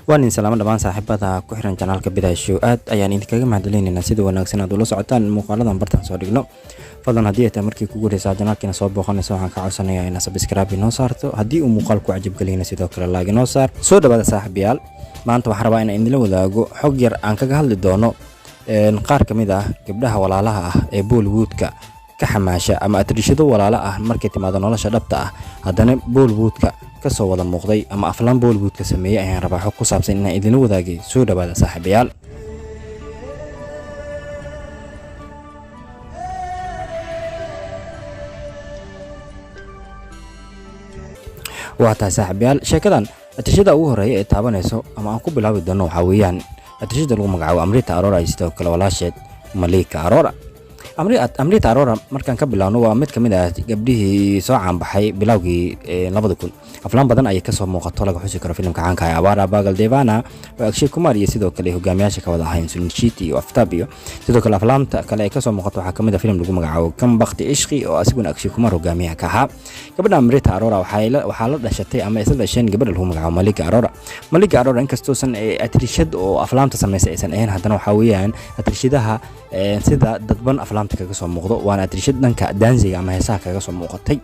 Waan idin salaamo dhammaan saaxiibada ku xiran janaalka Bidaashow. Aad ayaan idinkaga mahadcelinaynaa sida wanaagsan aad ula socotaan muuqaaladan bartaan soo dhigno. Fadlan haddii ay tahay markii kugu horeysa janaalkiina soo booqanaysa, waxaan ka codsanayaa inaad subscribe inoo saarto. Haddii uu muuqaal ku cajabgeliyna, sidoo kale like inoo saar. Soo dhawaada saaxiibayaal. Maanta waxaan rabaa inaan idinla wadaago xog yar aan kaga hadli doono qaar ka mid ah gabdhaha walaalaha ah ee Bollywoodka ka xamaasha ama atrishado walaalo ah markay timaado nolosha dhabta ah, haddana Bollywoodka kasoo wada muuqday ama aflaan Bollywoodka sameeyey ayaan rabaa xog ku saabsan inaan idinla wadaagay. Soo dhawaada saaxiibayaal. Waa tahay saaxiibayaal, sheekadan atrishada ugu horeeya ee taabanayso ama aan ku bilaabi doono waxaa weeyaan atrishada lagu magacaabo Amrita Arora iyo sidoo kale walaasheed Malika Arora. Amrita Arora markaan ka bilaabno, waa mid ka mid ah gabdhihii soo caanbaxay bilowgii 2000. Aflaan badan ayay kasoo muuqato, laga xusi karo filimka caanka ah Awara Bagal Devana oo Akshay Kumar iyo sidoo kale hogaamiyaasha ka wada ahayn Sunil Shetty iyo Aftab. Iyo sidoo kale aflaamta kale ay kasoo muuqato waxaa kamid ah filim lagu magacaabo Kambakti Ishqi oo asiguna Akshay Kumar hogaamiyaha ka ahaa. Gabadha Amrita Arora waxaa la dhashatay ama isla dhasheen gabadha lagu magacaabo Malika Arora. Malika Arora inkastoosan atrishad oo aflaamta samaysa aysan ahayn, haddana waxaa weeyaan atrishadaha sida dadban aflaamta kaga soo muuqdo, waana atrishad dhanka daansiga ama heesaha kaga soo muuqatay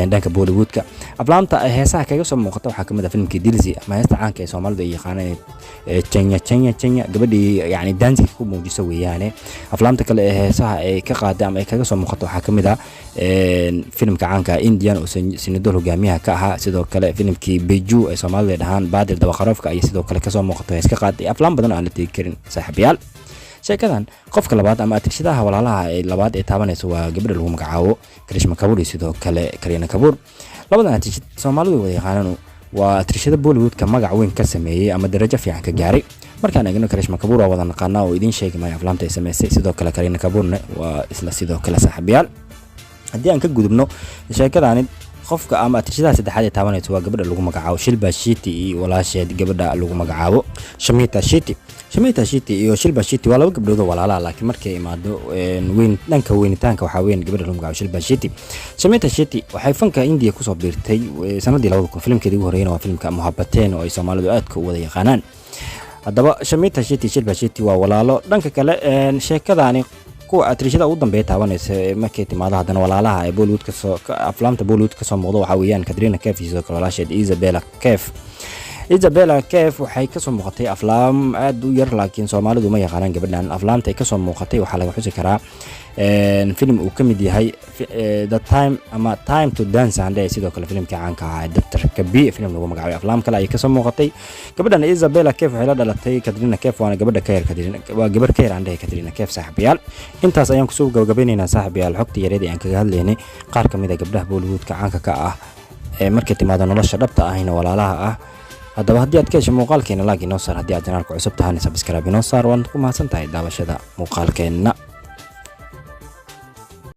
dhanka Bollywoodka. Aflaamta ay heesaha kaga soo muuqata waxaa kamid ah filimkii Dilsi ama heesta caanka ee Soomaalidu ay yaqaaneen Chenya Chenya Chenya, gabadhii yacni daansiga ku muujisa weeyaane. Aflaamta kale ee heesaha ay ka qaaday ama ay kaga soo muuqato waxaa kamid ah filimka caanka Indian oo Sinidol hogaamiyaha ka ahaa. Sidoo kale filimkii Beju ay Soomaalidu ay dhahaan Baadir Dabaqaroofka ayay sidoo kale kasoo muuqato, hees ka qaaday. Aflaam badan oo aan la tegi karin saaxiibayaal. Sheekadan qofka labaad ama atrishadaha walaalaha ee labaad ee taabanaysa waa gabadha lagu magacaabo Karishma Kabuur iyo sidoo kale Karina Kabuur. Labadan atrishad Soomaalidu wada yaqaanaan, waa atrishada Bollywoodka magac weyn ka sameeyey ama darajo fiican ka gaaray. Markaan eegno Karishma Kabuur waa wada naqaanaa oo idiin sheegi maayo aflaamta ay sameysay. Sidoo kale Karina Kabuurna waa isla sidoo kale saaxiibayaal. Haddii aan ka gudubno sheekadaani, qofka ama atrishadaha saddexaad ee taabanaysa waa gabadha lagu magacaabo Shilba Shiti iyo walaasheed gabadha lagu magacaabo Shamita Shiti. Shamita Shiti iyo Shilba Shiti waa laba gabdhood oo walaalaha, laakiin markay imaado weyn dhanka weynitaanka waxaa weyn gabadha lagu magacaabo Shilba Shiti. Shamita Shiti waxay fanka India kusoo biirtay sanadii 2000. Filimkeedii ugu horreeyana waa filimka Muhabbateen oo ay Soomaalidu aadka u wada yaqaanaan. Haddaba Shamita Shiti, Shilba Shiti waa walaalo. Dhanka kale sheekadaani kuwa atrishada ugu dambeeya taabanaysa markay timaado haddana walaalaha ee Bollywood kasoo aflaamta Bollywood kasoo muuqdo waxaa weeyaan Katrina Kaif iyo sidoo kale walaasheed Isabella Kaif. Isabella Kaif waxay kasoo muuqatay aflaam aad u yar, laakiin Soomaalidu ma yaqaanaan gabadhan. Aflaamta ay kasoo muuqatay waxaa laga xusi karaa filim uu ka mid yahay The Time ama Time to Dance and sidoo kale filimkii caanka ahaa Dr. Kabi filim lagu magacaabay. Aflaam kale ayay kasoo muuqatay gabadhan. Isabella Kaif waxay la dhalatay Katrina Kaif, waana gabadha ka yar Katrina, waa gabar ka yar aan dhahay Katrina Kaif. Saaxiibayaal, intaas ayaan kusoo gabagabeynaynaa saaxiibayaal xogta yareed ee aan kaga hadlaynay qaar ka mid ah gabdhaha Bollywoodka caanka ka ah ee markay timaado nolosha dhabta ahina walaalaha ah. Haddaba haddii aad ka hesho muuqaalkeena, like inoo saar. Haddii aad janaalka cusub tahana, subscribe inoo saar. Waan ku mahadsan tahay daawashada muuqaalkeenna.